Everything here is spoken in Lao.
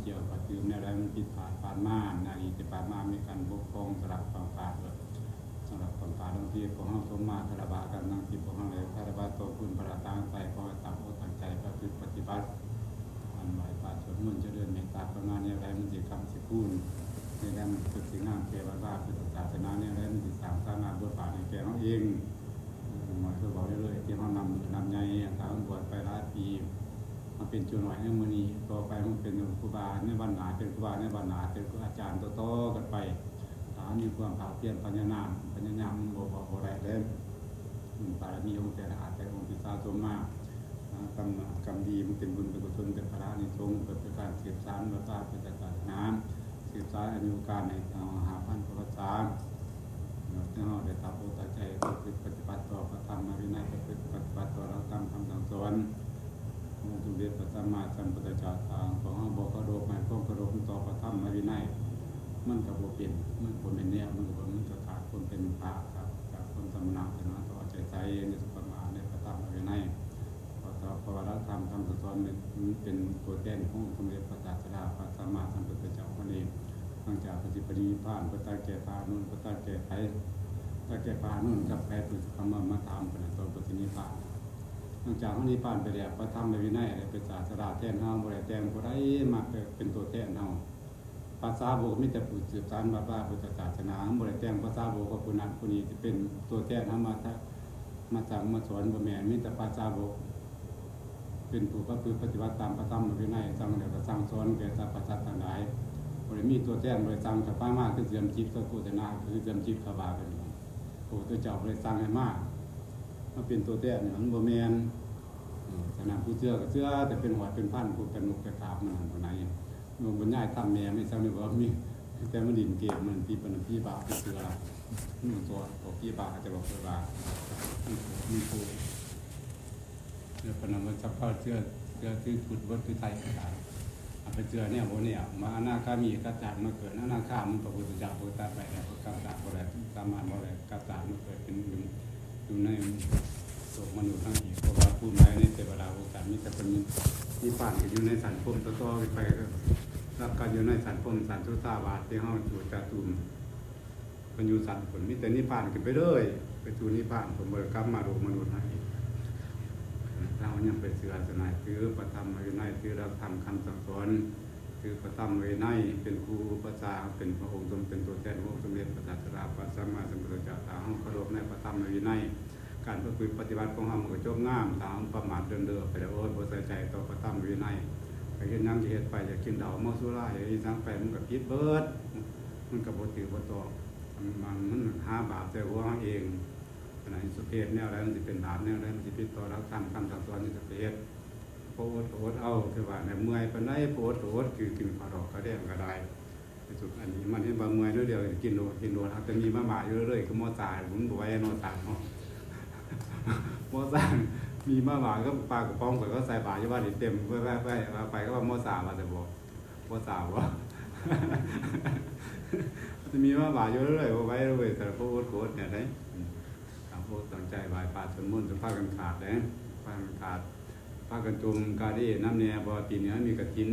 ກ່ຽວກັບຕື່ມແນວໃດມັນຜິດພາດຜ່ານມາ, ໃນອະດີດທີ່ຜ່ານມາມີການບົກຜ່ອງສະຫຼະຂວາງພາດ, ສະຫຼະຂວາງພາດດັ່ງທີ່ພວກເຮົາສົມມາຄາລະວະກັນ, ດັ່ງທີ່ພວກເຮົາໄດ້ຄາລະວະຕໍ່ຄຸນພະລັດຕາໄຕ, ຂໍໃຫ້ຕັ້ງອົກຕັ້ງໃຈປະພຶດປະຕິບັດ, ອັນໄຫວ້ພະສວດມົນຈະເລີນເມດຕາພາວະນາ, ແນວໃດມັນຊິຄ້ຳຊິຄູນ, ແນວໃດມັນຊິງາມແກ່ວັດວາພຸດທະສາສະໜາ, ແນວໃດມັນຊິສ້າງສາລາບົວບາດໃຫ້ແກ່ເຮົາເອງ. ໝາຍຄືເວົ້າເລື້ອຍໆ ທີ່ເຮົານັບມື້ນັບໃຫຍ່, ຖ້າເຮົາບວດໄປຫຼາຍປີ, ເຮົາເປັນໂຈນ້ອຍໃນມື້ນີ້, ຕໍ່ໄປເຮົາເປັນຄູບາໃນວັນໜ້າ, ເປັນຄູບາໃນວັນໜ້າ, ເປັນຄູອາຈານຕໍ່ໆກັນໄປ. ຖ້າເຮົາມີຄວາມພາກພຽນພະຍາຍາມ, ພະຍາຍາມມັນບໍ່ ບໍ່ ບໍ່ໄດ້ເດ້. ອືມ ບາລະມີອົງແສນຫ້າ ແຕ່ອົງທີ່ສະສົມມາ, ນະ ກຳ ກຳດີ ມັນເປັນບຸນເປັນກຸສົນ ເປັນພະລານິສົງ, ເປັນ ເປັນການສືບສານວັດວາພຸດທະສາສະໜາ, ສືບສານອາຍຸການໃຫ້ເຮົາຫ້າພັນກວ່າພັນສາ. ແລ້ວເຮົາໄດ້ຕັ້ງອົກຕັ້ງໃຈປະພຶດປະຕິບັດຕໍ່ພະທຳມະວິໄນ, ປະພຶດປະຕິບັດຕໍ່ຫຼັກທຳຄຳສັ່ງສອນຂອງອົງສົມເດັດພະສຳມາສຳພຸດທະເຈົ້າ. ຖ້າພວກເຮົາບໍ່ເຄົາລົບ, ໃຫ້ຄວາມເຄົາລົບຕໍ່ພະທຳມະວິໄນ, ມັນກໍບໍ່ເປັນ, ມັນບໍ່ແມ່ນແນວ, ມັນກໍບໍ່, ມັນກໍຂາດຄວາມເປັນພະ, ຂາດ ຂາດຄວາມສະມະນະ, ສະມະນະຕໍ່ໃຈໃສ, ມີຄວາມອາດໃນພະທຳມະວິໄນ. ເພາະ ເພາະວ່າຫຼັກທຳຄຳສັ່ງສອນນີ້ ມັນເປັນຕົວແທນຂອງອົງສົມເດັດພະສາສະດາ ພະສຳມາສຳພຸດທະເຈົ້າເຮົານີ້. ຫຼັງຈາກເພິ່ນສິປະນິພພານ, ເພິ່ນຕັດແກ່ພະອານານ, ເພິ່ນຕັດແກ່ໃຜ, ຕັດແກ່ພະອານານກັບໃຜ, ເພິ່ນຊິເຂົ້າມາ ມາຖາມເພິ່ນຕອນເພິ່ນສິນິພພານ. ຫຼັງຈາກເຮົານິພພານໄປແລ້ວ, ພະທຳມະວິໄນໄດ້ເປັນສາດສະດາແທນເຮົາ, ບໍ່ໄດ້ແຕ່ງຜູ້ໃດມາເປັນ ເປັນຕົວແທນເຮົາ. ພະສາວົກມີແຕ່ຜູ້ສືບສານວັດວາພຸດທະສາສະໜາ, ບໍ່ໄດ້ແຕ່ງພະສາວົກວ່າຜູ້ນັ້ນຜູ້ນີ້ຈະເປັນຕົວແທນເຮົາມາ ມາສັ່ງມາສອນ, ບໍ່ແມ່ນ, ມີແຕ່ພະສາວົກເປັນຜູ້ປະພຶດປະຕິບັດຕາມພະທຳມະວິໄນ, ສັ່ງແລ້ວກໍສັ່ງສອນແກ່ສັບພະສັດທັງຫຼາຍ. ບໍ່ໄດ້ມີຕົວແທນ, ບໍ່ໄດ້ສັ່ງເຂົ້າໄປມາ ຄືເຊື່ອມຈິດກັບໂຄສະນາ, ຄືເຊື່ອມຈິດເຂົາວ່າກັນ. ພະພຸດທະເຈົ້າບໍ່ໄດ້ສັ່ງໃຫ້ມາ, ມາເປັນຕົວແທນ, ມັນບໍ່ແມ່ນ. ເອີ ສະນັ້ນ ຜູ້ເຊື່ອກໍເຊື່ອ, ແຕ່ເປັນຮ້ອຍເປັນພັນ, ຜູ້ເປັນນົກເປັນກາບ ມັນນັ້ນເທົ່າໃດ. ໂຍມບັນຍາຍທຳແມ່ນ ມີສ່ຳນີ້ບໍ່ມີ, ແຕ່ມາຫຼິ້ນເກມ ມັນຜີ ມັນຜີບ້າໄປເຊື່ອ. ໂຍມສອນພວກຜີບ້າ ເຂົາເຈົ້າບໍ່ເຄີຍວ່າ ມີຜູ້ ມີຜູ້ ແລ້ວປານນັ້ນວ່າຈະພາເຊື່ອ ເຊື່ອຖືພຸດ ບໍ່ຖືໄທກໍໄດ້. ເອົາໄປເຊື່ອແນວບໍ່ແນວ ມາອະນາຄາມີ ກັບຈາດມາເກີດອະນາຄາ ມັນພະພຸດທະເຈົ້າບໍ່ຕັດໄວ້ແລ້ວ ກໍກັບຈາດບໍ່ໄດ້ ສາມາດບໍ່ໄດ້ ກັບຈາດມາເກີດເປັນ ຢູ່ໃນໂລກມະນຸດທັງອີກ, ເພາະວ່າພູມໃດໃນເທວະດາໂອກາດມີແຕ່ເພິ່ນນິພພານ ກໍຢູ່ໃນຊັ້ນພົມຕໍ່ໆໄປ, ຮັບກັນຢູ່ໃນຊັ້ນພົມ ຊັ້ນສຸດສາວາດ ທີ່ເຮົາຢູ່ຈາຕຸມ ເພິ່ນຢູ່ຊັ້ນພຸ້ນ ມີແຕ່ນິພພານຂຶ້ນໄປເລີຍ ໄປສູ່ນິພພານ ເພິ່ນບໍ່ໄດ້ກັບມາໂລກມະນຸດໃຫ້ອີກ. ເຮົາຍັງໄປເຊື່ອສະໜາຍ ຖືພະທຳມະວິໄນ ຖືຫຼັກທຳຄຳສັ່ງສອນ ຄືພະທຳວິໄນເປັນຄູອຸປັດຊາ ເປັນພະອົງສົມ ເປັນຕົວແທນຂອງອົງສົມເດັດພະສາດສະດາ ພະສຳມາສຳພຸດທະເຈົ້າ. ຖ້າເຮົາເຄົາລົບໃນພະທຳວິໄນ ການປະພຶດປະຕິບັດຂອງເຮົາມັນກໍຈົບງາມ. ຖ້າເຮົາປະໝາດເດີ່ນເດີ່ນໄປແລ້ວ ໂອ້ຍ ບໍ່ໃສ່ໃຈຕໍ່ພະທຳວິໄນ ໄປເຮັດຫຍັງ ຊິເຮັດໄປ ຢາກກິນເຫຼົ້າເມົາສຸລາ ຢາກເຮັດຫຍັງໄປ ມັນກໍຜິດເບິດ ມັນກໍບໍ່ຖືກບໍ່ຕ້ອງ ມັນ ມັນຫາບາບໃສ່ຫົວເຮົາເອງ. ອັນນັ້ນ ສຸເພດແນວໃດ ມັນຊິເປັນບາບແນວໃດ ມັນຊິຜິດຕໍ່ຫຼັກທຳຄຳສັ່ງສອນ ນີ້ຈະໄປເຮັດ. ພໍອົດກໍອົດເອົາ ຄືວ່າແນວເມື່ອຍປານໃດ ພໍອົດກໍອົດ ຄືກິນຂ້າວດອກຂ້າວແດງກໍໄດ້. ໄປສຸດອັນນີ້ ມັນເຫັນວ່າເມື່ອຍໜ້ອຍດຽວ ກິນໂລດ ກິນໂລດ ຫາກແຕ່ມີມາມ່າຢູ່ເລື້ອຍໆ ຄືໝໍສາ ມັນບໍ່ໄຫວເນາະ ສາເນາະ ໝໍສາ ມີມາມ່າກັບປາກະປ໋ອງ ຂ້ອຍກໍໃສ່ບາດຢູ່ວ່ານີ້ເຕັມ ໄປ ໄປ ໄປ ໄປ ກໍວ່າໝໍສາວ່າແຕ່ບໍ່ ບໍ່ສາບໍ່ ມັນຈະມີມາມ່າຢູ່ເລື້ອຍໆ ບໍ່ໄຫວເວີຍ ແຕ່ພໍອົດກໍອົດແນວໃດ. ອືມ ຕັ້ງອົກຕັ້ງໃຈໄຫວ້ພະສວດມົນ ຈະພາກັນຂາດເດ້ ພາກັນຂາດ ພາກັນຈົ່ມກາເດນຳແດ່ ເພາະວ່າປີນີ້ເຮົາມີກະຖິນ